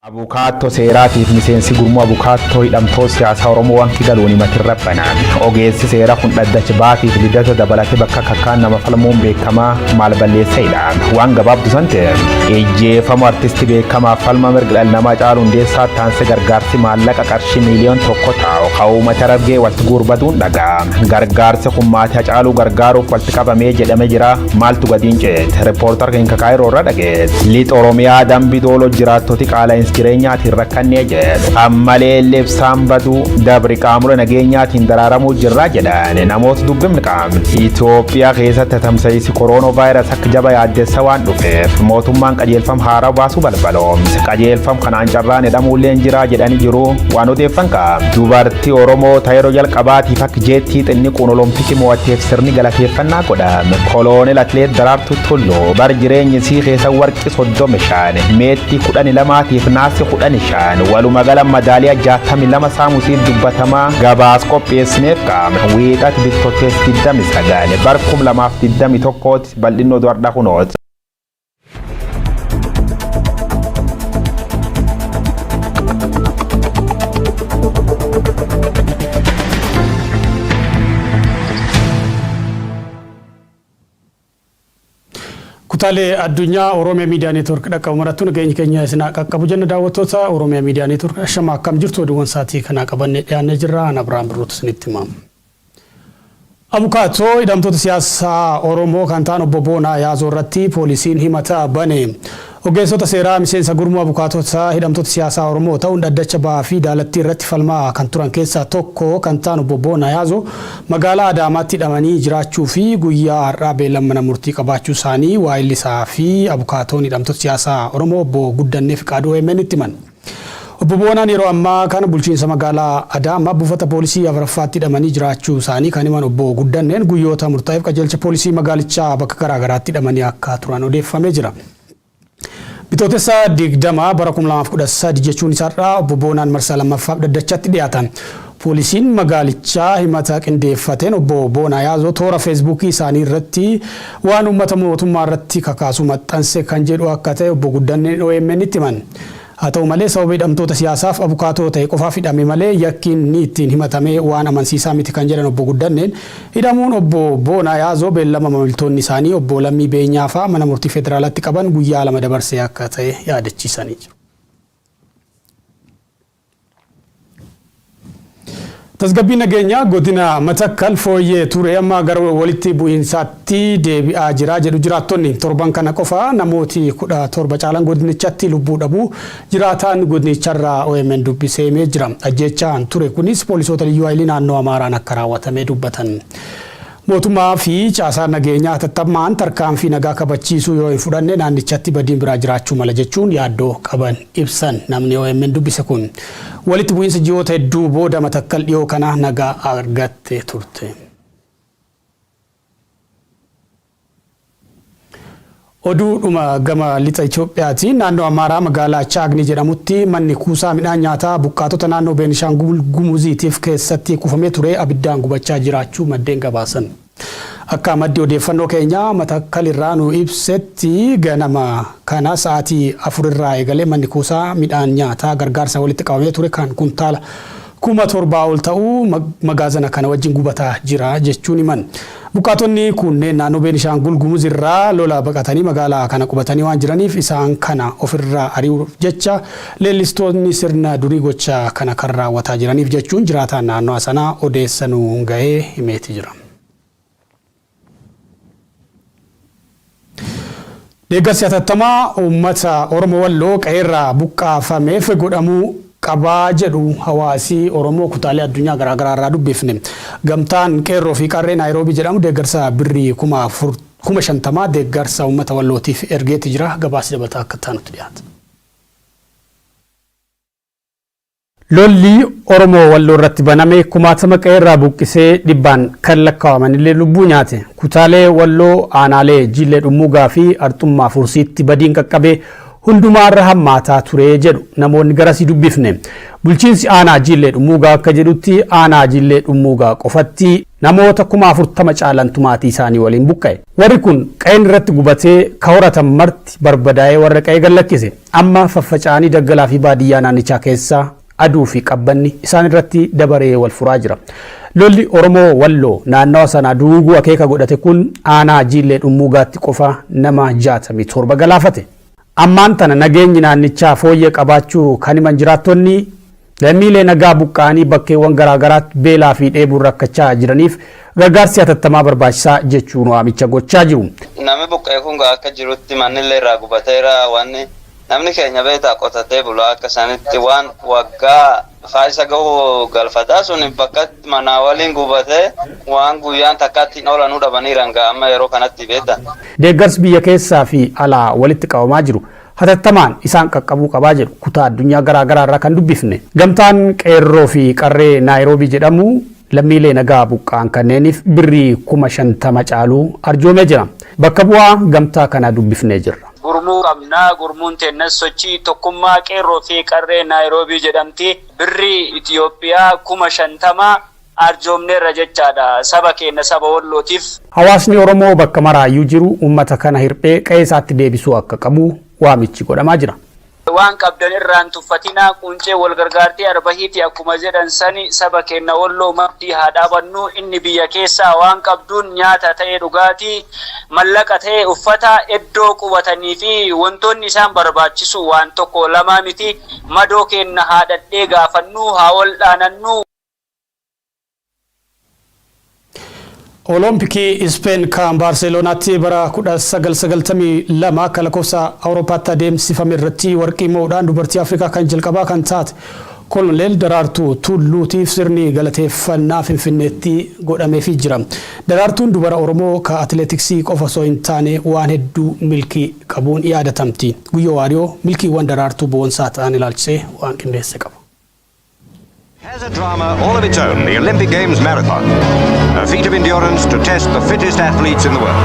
Abukaattoo seeraatiif miseensi gurmuu abukaattoo hidhamtoota siyaasaa Oromoo wanti galuun himatirra banaan. Ogeessi seeraa kun dhaddacha baatiif lidata dabalatee bakka kakkaan nama falmuun beekamaa maal balleessa jedhaan waan gabaabdu san ta'e. Ijjeefama artistii beekamaa falma mirga dhala namaa Caaluu Hundeessaa taanse gargaarsi maallaqa qarshii miiliyoon 1 taa'u kan uummata Harargee walitti guurbaduun dhaga'ame. Gargaarsi kun maatii Hacaaluu gargaaruuf walitti qabamee jedhame jira. Maaltu gadiin ceete? Reporter keenya Kaayiroo irra dhageesse. Lixa Oromiyaa Dambi Dooloo jiraattoti qaala'insi jireenyaatiin rakkannee jedhu. Ammalee ibsaan baduu dabri qaamolee nageenyaatiin daraaramuu jirraa jedhan namoota dubbifni qaamni. Itoophiyaa keessatti tamsa'iinsi kooroonaa vaayirasii akka jaba yaaddessa waan dhufeef mootummaan qajeelfama haaraa baasuu balbaloomse. Qajeelfama kanaan carraan hidhamuullee jira jedhanii jiru waan odeeffan qaama. Dubartii Oromoo ta'e yeroo jalqabaatiif akka jeettii xinniquun Olompikii mo'atteef sirni galateeffannaa godhame. Koloonel Atileet Daraartuu Tulluu bar jireenyi isii keessa warqii 35, meettii 12tiif naasii 15, walumaa gala madaaliyaa 62 saamusiif dubbatamaa gabaas qopheessineef qaama. Wiixati Bittootteessi 29 bar 2021 bal'innoo du'ardha kunooti. Kutaalee addunyaa Oromiyaa Miidiyaa Neetwork dhaqqabu marattuu nageenyi keenya isin qaqqabu jenna. Daawwattoota Oromiyaa Miidiyaa Neetwork, ashama, akkam jirtu? Oduuwwan sa'aatii kanaa qabannee dhiyaannee jirra. Ana Biraan Birruutu isinitti himama. Abukaatoo hidhamtoota siyaasaa Oromoo kan ta'an obbo Boonaa Yaazoo irratti poolisiin himata bane. Ogeessota seeraa miseensa gurmuu abukaatota hidhamtoota siyaasaa Oromoo ta'uun dhaddacha ba'aa fi daalattii irratti falmaa kan turan keessaa tokko kan ta'an obbo Boonaa Yaazoo magaalaa Adaamaatti hidhamanii jiraachuu fi guyyaa har'aa beellama mana murtii qabaachuu isaanii waa'illisaa fi abukaatoon hidhamtoota siyaasaa Oromoo obbo Guddannee Fiqaaduu OMN itti himan. Obbo Boonaan yeroo ammaa kana bulchiinsa magaalaa Adaamaa buufata poolisii afuraffaatti hidhamanii jiraachuu isaanii kan himan obbo Guddanneen, guyyoota murtaa'eef qajeelcha poolisii magaalichaa bakka garaa garaatti hidhamanii akka turan odeeffamee jira. Bitootessa 20 bara 2013 jechuun isaarraa obbo Boonaan marsaa lammaffaaf dhaddachatti dhiyaatan. Poolisiin magaalichaa himata qindeeffateen obbo Boonaa Yaazoo toora Feesbuukii isaanii irratti waan uummata mootummaa irratti kakaasu maxxanse kan jedhu akka ta'e obbo Guddanneen OMN itti himan. Haa ta'u malee, sababa hidhamtoota siyaasaaf abukaatoo ta'e qofaaf hidhame malee yakkiin inni ittiin himatame waan amansiisaa miti kan jedhan obbo Guddanneen, hidhamuun obbo Boonaa Yaazoo beellama mamiltoonni isaanii obbo Lammii Beenyaa fa'aa mana murtii federaalaatti qaban guyyaa 2 dabarsee akka ta'e yaadachiisanii jiru. Tasgabbiin nageenyaa godina Matakkal fooyyee ture amma gara walitti bu'iinsaatti deebi'aa jira jedhu jiraattonni. Torban kana qofa namooti 17 caalan godinichatti lubbuu dhabuu jiraataan godinicharraa OMN dubbisee himee jira. Ajjeechaan ture kunis poolisoota liyyuu haayilii naannoo Amaaraan akka raawwatame dubbatan. Mootummaa fi caasaan nageenyaa hatattamaan tarkaanfii nagaa kabachiisuu yoo hin fudhanne naannichatti badiin biraa jiraachuu mala jechuun yaaddoo qaban ibsan namni OMN dubbise kun. Walitti bu'iinsa ji'oota hedduu booda Matakkal dhiyoo kana nagaa argatte turte. Oduudhuma gama lixa Itoophiyaatiin, naannoo Amaaraa magaalaa Chaagni jedhamutti manni kuusaa midhaan nyaataa buqqaatota naannoo Beenishaangul Gumuziitiif keessatti kuufamee ture abiddaan gubachaa jiraachuu maddeen gabaasan. Akka maddi odeeffannoo keenyaa Matakkal irraa nu ibsetti, ganama kana sa'aatii 4 irraa eegalee manni kuusaa midhaan nyaataa gargaarsa walitti qabamee ture kan kuntaala 7,000 ol ta'u magaazana kana wajjin gubataa jira jechuun himan. Buqqaatonni kunneen naannoo Beenishaangul Gumuz irraa lola baqatanii magaalaa kana qubatanii waan jiraniif, isaan kana ofirraa ari'uuf jecha leellistoonni sirna durii gocha kana kan raawwataa jiraniif jechuun jiraataan naannoo sanaa odeessa nu gahee himeeti jira. Deeggarsi hatattamaa uummata Oromoo Walloo qe'eerraa buqqaafameef godhamuu qabaa jedhu hawaasi Oromoo kutaalee addunyaa garaagaraa irraa dubbifne. Gamtaan Qeerroo fi Qarree Naayiroobii jedhamu deeggarsa birrii 50,000 deeggarsa uummata Wallootiif ergeeti jira. Gabaasi dabalataa akka taanutti dhiyaata. Lolli Oromoo Walloo irratti baname kumaatama qe'eerraa buqqisee dhibbaan kan lakkaa'aman illee lubbuu nyaate. Kutaalee Walloo aanaalee Jiillee Dhummuugaa fi Arxummaa Fursiitti badiin qaqqabee hundumaarra hammaataa ture jedhu namoonni garasii dubbifne. Bulchiinsi aanaa Jiillee Dhummuugaa akka jedhutti, aanaa Jiillee Dhummuugaa qofatti Namoota 40,000 caalantu maatii isaanii waliin buqqa'e. Warri kun qe'een irratti gubatee, ka horatan marti barbadaa'ee warra qe'ee gad lakkise. Amma faffaca'anii daggalaa fi baadiyyaa naannichaa keessa aduu fi qabbanni isaan irratti dabaree wal furaa jira. Lolli Oromoo Walloo naannawa sanaa duguuguu akeeka godhate kun aanaa Jiillee Dhummuugaatti qofa nama 67 galaafate. Ammaan tana nageenyi naannichaa fooyyee qabaachuu kan himan jiraattonni, lammiilee nagaa buqqa'anii bakkeewwan garaa garaatti beelaa fi dheebuun rakkachaa jiraniif gargaarsi hatattamaa barbaachisaa jechuun waamicha gochaa jiru. Namni buqqa'e kun akka jirutti mannillee irraa gubateera. Wanni namni keenya beektaa qotatee bulaa akka sanitti waan waggaa faayisa gahu galfataa sun bakka manaa waliin gubatee waan guyyaan takkaatti hin oolanuu dhabaniiran gaa amma yeroo kanatti beekta. Deeggarsi biyya keessaa fi alaa walitti qabamaa jiru hatattamaan isaan qaqqabuu qabaa jedhu kutaa addunyaa garaa garaa irraa kan dubbifne. Gamtaan Qeerroo fi Qarree Naayiroobii jedhamu lammiilee nagaa buqqa'an kanneeniif birrii 50,000 caalu arjoomee jira. Bakka bu'aa gamtaa kanaa dubbifnee jirra. Gurmuu qabna. Gurmuun teennas Sochii Tokkummaa Qeerroo fi Qarree Naayiroobii jedhamti. Birrii Itiyoophiyaa 50,000 arjoomneerra jechaadha saba keenna saba Wallootiif. Hawaasni Oromoo bakka maraayyuu jiru uummata kana hirphee qe'ee isaatti deebisuu akka qabu waamichi godhamaa jira. Waan qabdan irraa hin tuffatinaa, quncee wal gargaartee arba hiiti akkuma jedhan sani saba keenna Walloo maddii haa dhaabannu, inni biyya keessaa waan qabduun nyaata ta'e dhugaatii, mallaqa ta'e uffata, eddoo qubatanii fi wontoonni isaan barbaachisu waan tokko lamaa miti, madoo keenna haa dhadhee gaafannu, haa woldhaanannu. Olompikii Ispeen kan Baarseeloonaatti bara 1992 akka lakkoofsa Awurooppaatti adeemsifame irratti warqii mo'uudhaan dubartii Afrikaa kan jalqabaa kan taate Koloneel Daraartuu Tulluutiif sirni galateeffannaa Finfinneetti godhameefii jira. Daraartuun dubara Oromoo ka atileetiksii qofa osoo hin taane waan hedduu milkii qabuun yaadatamti. Guyyoo Waariyoo milkiiwwan Daraartuu boonsaa ta'an ilaalchisee waan qindeesse qaba. Has a drama all of its own, the Olympic Games Marathon. A feat of endurance to test the fittest athletes in the world.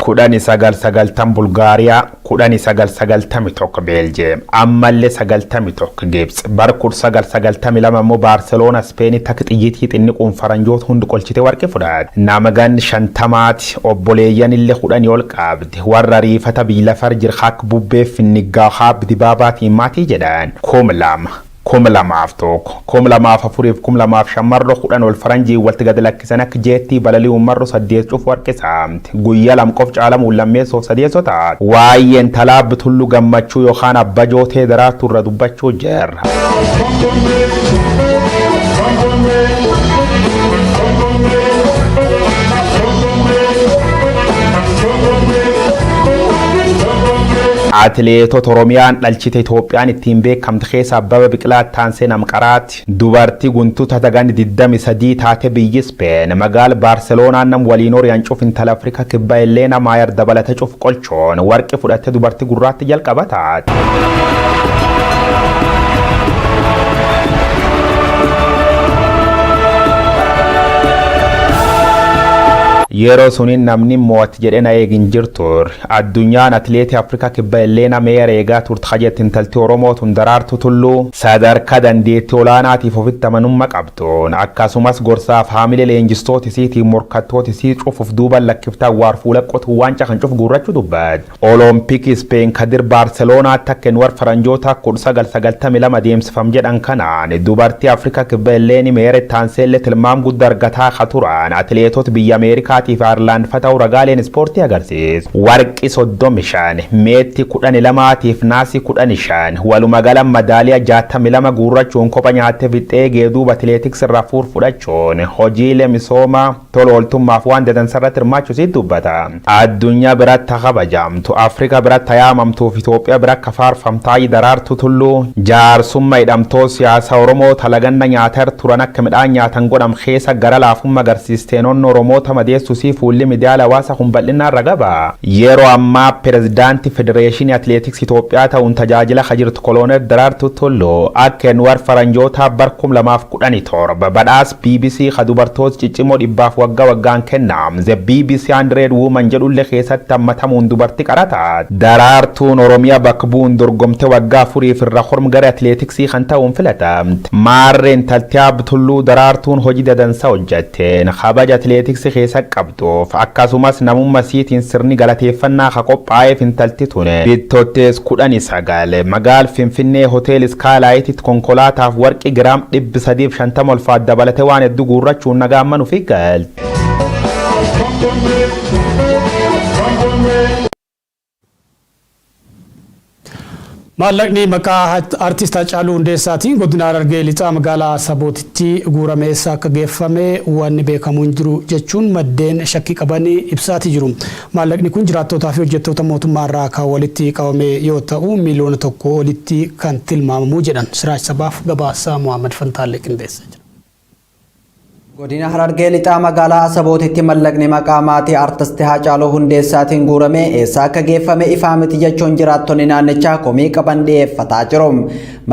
1990 Bulgaariyaa, 1991 Beeljeem, ammallee 91 Gibx, bara 1992 immoo Baarseloona Ispeenitti akka xiyyiitii xinniquun faranjoota hundi qolchite warqi fudhate. Nama ganni 50ti, obboleeyyan illee 10 ol qabdi. Warra riifata biyya lafar jira akka bubbee finniggaa haab dibaabaatiin maatii jedhan. 2000, 2001, 2004 fi 2005 marroo 10 ol faranjii walitti gad lakkisan akka jeettii balali'uun marroo saddeet cuf warqi saamti. Guyyaa lam qof caalamuun lammeessoof sadeessoo taate. Waa'ee intalaa Bitullu Gammachuu yookaan Abba Jootee Daraartuu irra dubbachuu jirra. Atileetota Oromiyaan dhalchite Itoophiyaan ittiin beekamte keessa Abbaba Biqilaa taansee namqaraati. Dubartii guntuta tagan 23 taate biyyi Speen magaala Baarseloonaan nam waliin horiyaan cuf intala Afrikaa Kibbaa Elleena Maayar dabalate cuf qolchoon warqi fudhatte dubartii gurraatti jalqaba taate. Yeroo sunin namni mo'atti jedhee na eegin jirtu. Addunyaan atileetii Afrikaa Kibba Elleena Meeyer eegaa turte kajetti intalti Oromoo tun Daraartuu Tulluu sadarkaa dandeettii olaanaatiif ofitti amanummaa qabduun akkasumas gorsaaf haamilee leenjistoota isiitiin morkattoota isii cufuuf duuban lakkiftaa waar fuula qotu waancaa kan cuf guurrachuu dubbate. Olompikii Ispeen kadir Baarseloonaatti akka inni warra faranjoota 1992 adeemsifam jedhan kanaan dubartii Afrikaa Kibba Elleeni Meeyer taanseellee tilmaam guddaa argataa ka turan atileetota biyya Ameerikaatii fi Ayirlaand fata'uu ragaaleen ispoortii agarsiisu. Warqi 35, meetti 12tiif naasii 15, walumaa gala madaaliyaa 62 guurrachuun kopha nyaattee fixxee geeduuba atileetiks irraa fuur fudhachuun hojiilee misoomaa tola ooltummaaf waan dadansarratti hirmaachuu siit dubbata. Addunyaa biratti kabajamtu, Afrikaa biratti yaamamtuuf Itoophiyaa bira akka faarfamtaayi Daraartuu Tulluu jaarsummaa hidhamtoo siyaasa Oromoo talaganna nyaatar turan akka midhaan nyaatan godham keessa gara laafummaa agarsiisteen onna Oromoota madeessuu balleessusii fuulli miidiyaa hawaasaa kun bal'inaan ragaba. Yeroo ammaa pirezidaantii Federeeshinii Atileetiksii Itoophiyaa ta'uun tajaajila ka jirtu Koloneel Daraartuu Tulluu akka warra faranjootaa bar 2017 badhaas BBC ka dubartoota ciccimoo 100f waggaa waggaan kennam The BBC 100 Woman jedhullee keessatti hammatamuun dubartii qarata. Daraartuun Oromiyaa bakka bu'uun dorgomte waggaa 4f irra horm gara atileetiksii kan ta'uun filatamte. Maarreen Taltiyaa Tulluu Daraartuun hojii dadansaa hojjetteen kabaja atileetiksii keessa qabduuf akkasumas namummaa siitiin sirni galateeffannaa ka qophaa'eef intalti tune Bittoottees 19 magaal Finfinnee hotel Iskaalaayititti konkolaataaf warqii giraam 350 ulfaat dabalate waan hedduu guurrachuun nagaa amman ofii galte. Maallaqni maqaa artist Haacaaluu Hundeessaatiin godina Harargee Lixaa magaalaa Sabootitti guurame eessa akka geeffame wanni beekamu hin jiru jechuun maddeen shakkii qaban ibsaatii jiru. Maallaqni kun jiraattootaa fi hojjettoota mootummaa irraa kan walitti qabame yoo ta'u 1 miiliyoona olitti kan tilmaamamu jedhan. Siraaj Sabaaf gabaasaa Muhammad Fantaallee qindeessee jira. Godina Harargee Lixaa magaalaa Asabootitti mallaqni maqaa maatii artisti Haacaaluu Hundeessaatiin guurame eessa akka geeffame ifaa miti jechuun jiraattonni naannichaa komii qaban dhiyeeffataa jiru.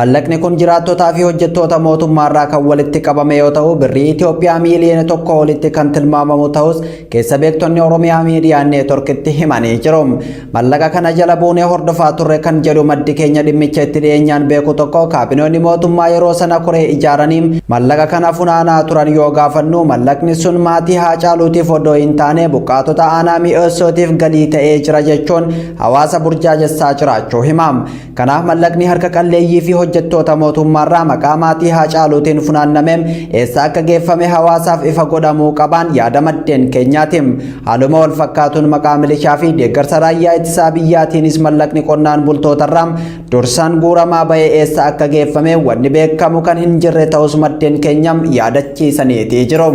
Mallaqni kun jiraattotaa fi hojjettoota mootummaarraa kan walitti qabame yoo ta'u birrii Itoophiyaa 1 miiliyoona olitti kan tilmaamamu ta'us keessa beektonni Oromiyaa Miidiyaa Neetworkitti himanii jiru. Mallaqa kana jala buunee hordofaa turre kan jedhu maddi keenya dhimmicha itti dhiyeenyaan beeku tokko kaabinoonni mootummaa yeroo sana koree ijaaranii mallaqa kana funaanaa turan yoo gaafannu mallaqni sun maatii Haacaaluutiif odoo hin taane buqqaatota aanaa mi'eessootiif galii ta'ee jira jechuun hawaasa burjaajessaa jiraachuu himam. Kanaaf mallaqni harka qalleeyyii fi hojjettoota mootummaarraa maqaa maatii Haacaaluutiin funaanname eessa akka geeffame hawaasaaf ifa godhamuu qabaan yaada maddeen keenyaati. Haaluma wal fakkaatuun maqaa milishaa fi deeggarsa raayyaa ittisaa biyyaatiinis mallaqni qonnaan bultootarraa dursaan guuramaa bahee eessa akka geeffame wanni beekamu kan hin jirre ta'us maddeen keenya yaadachiisaniitii jiru.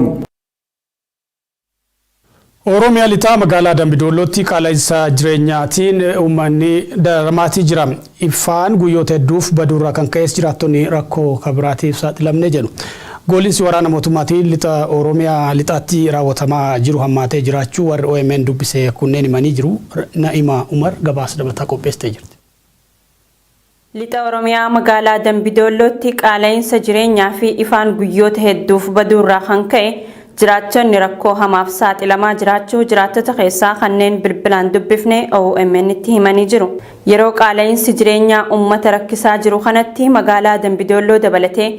Oromiyaa Lixaa magaalaa Dambidollootti qaala'insa jireenyaatiin uummanni daramaatii jira. Ifaan guyyoota hedduuf baduurraa kan ka'es jiraattonni rakkoo kabiraatiif saaxilamne jedhu. Gooliinsi waraana mootummaatiin lixa Oromiyaa lixaatti raawwatamaa jiru hammaatee jiraachuu warri OMN dubbise kunneen himanii jiru. Na'ima Umar gabaasa dabalataa qopheessitee jirti. Lixa Oromiyaa magaalaa Dambidoollootti qaala'insa jireenyaa fi ifaan guyyoota hedduuf baduurraa kan ka'e jiraattonni rakkoo hamaaf saaxilamaa jiraachuu jiraattota keessaa kanneen bilbilaan dubbifne OMN itti himanii jiru. Yeroo qaala'insi jireenyaa uummata rakkisaa jiru kanatti magaalaa Dambidoolloo dabalatee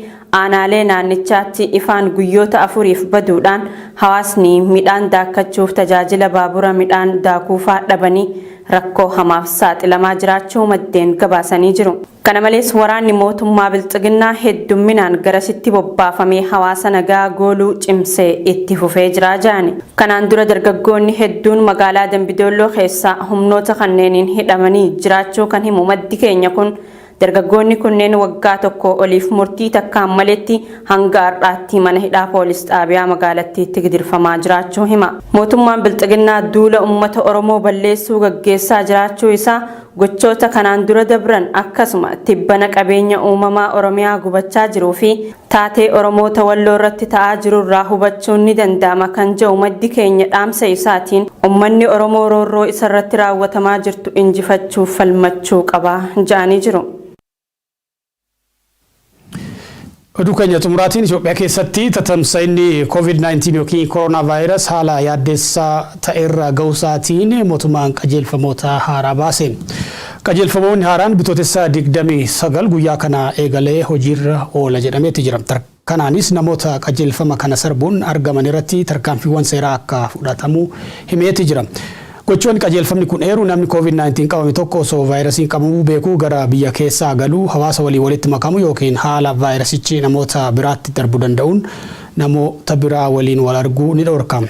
aanaalee naannichaatti ifaan guyyoota 4f baduudhaan hawaasni midhaan daakkachuuf tajaajila baabura midhaan daakuufaa dhabanii rakkoo hamaaf saaxilamaa jiraachuu maddeen gabaasanii jiru. Kana malees waraanni mootummaa bilxiginnaa heddumminaan garasitti bobbaafamee hawaasa nagaa gooluu cimsee itti fufee jira jedhani. Kanaan dura dargaggoonni hedduun magaalaa Dambidoolloo keessaa humnoota kanneeniin hidhamanii jiraachuu kan himu maddi keenya kun dargaggoonni kunneen waggaa tokko oliif murtii takkaan maletti hanga har'aatti mana hidhaa poolis xaabiyaa magaalattiitti gidirfamaa jiraachuu hima. Mootummaan bilxiginnaa duula uummata Oromoo balleessuu gaggeessaa jiraachuu isaa gochoota kanaan dura dabran akkasuma tibbana qabeenya uumamaa Oromiyaa gubachaa jiruu fi taatee Oromoota Walloo irratti ta'aa jirurraa hubachuun ni danda'ama kan jedhu maddi keenya dhaamsa isaatiin uummanni Oromoo roorroo isarratti raawwatamaa jirtu injifachuuf falmachuu qaba jedhanii jiru. Oduu keenya xumuraatiin Itoophiyaa keessatti tatamsa'inni COVID-19 yookiin koronaa vaayirus haala yaaddeessaa ta'erra ga'uusaatiin mootummaan qajeelfamoota haaraa baase. Qajeelfamoonni haaraan Bitootessa 29 guyyaa kana eegalee hojiirra oola jedhameeti jira. Kanaanis namoota qajeelfama kana sarbuun argaman irratti tarkaanfiiwwan seeraa akka fudhatamu himeeti jira. Gochoonni qajeelfamni kun eeru namni COVID-19 qabame tokko osoo vaayirasiin qabamuu beekuu gara biyya keessaa galuu, hawaasa walii walitti makamu yookiin haala vaayirasichi namoota biraatti darbuu danda'uun namoota biraa waliin wal arguu ni dhorka.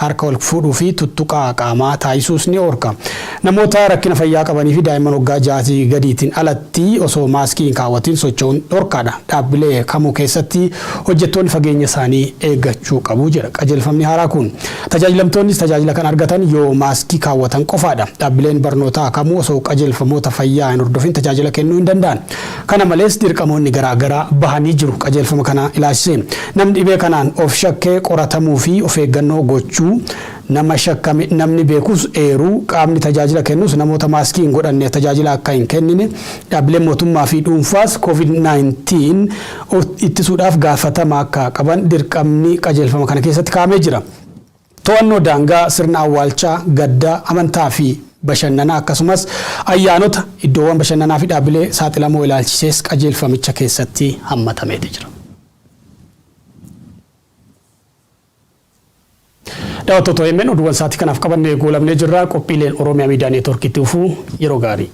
Harka wal fuudhuu fi tuttuqaa qaamaa taasisuus ni dhorka. Namoota rakkina fayyaa qabanii fi daa'imman waggaa 6 gadiitiin alatti osoo maaskii hin kaawwatiin socho'uun dhorkaadha. Dhaabbilee kamuu keessatti hojjettoonni fageenya isaanii eeggachuu qabu jedha qajeelfamni haaraa kun. Tajaajilamtoonnis tajaajila kan argatan yoo maaskii kaawwatan qofaadha. Dhaabbileen barnootaa kamuu osoo qajeelfamoota fayyaa hin hordofin tajaajila kennuu hin danda'an. Kana malees dirqamoonni garaagaraa bahanii jiru qajeelfama kana ilaalchisee. Namni dhibee kanaan of shakkee qoratamuu fi of eeggannoo gochuu Nama shakkame namni beekus eeruu, qaamni tajaajila kennus namoota maaskii hin godhanne tajaajila akka hin kennine, dhaabbileen mootummaa fi dhuunfaas COVID-19 ittisuudhaaf gaafatama akka qaban dirqamni qajeelfama kana keessatti kaa'amee jira. To'annoo daangaa, sirna awwaalchaa, gaddaa, amantaa fi bashannanaa akkasumas ayyaanota, iddoowwan bashannanaa fi dhaabbilee saaxilamoo ilaalchisees qajeelfamicha keessatti hammatameeti jira. Daawwattoota OMN, oduuwwan sa'aatii kanaaf qabannee goolabnee jirra. Qophiileen Oromiyaa Miidiyaa Neetwoorkiitti dhufuu yeroo gaarii.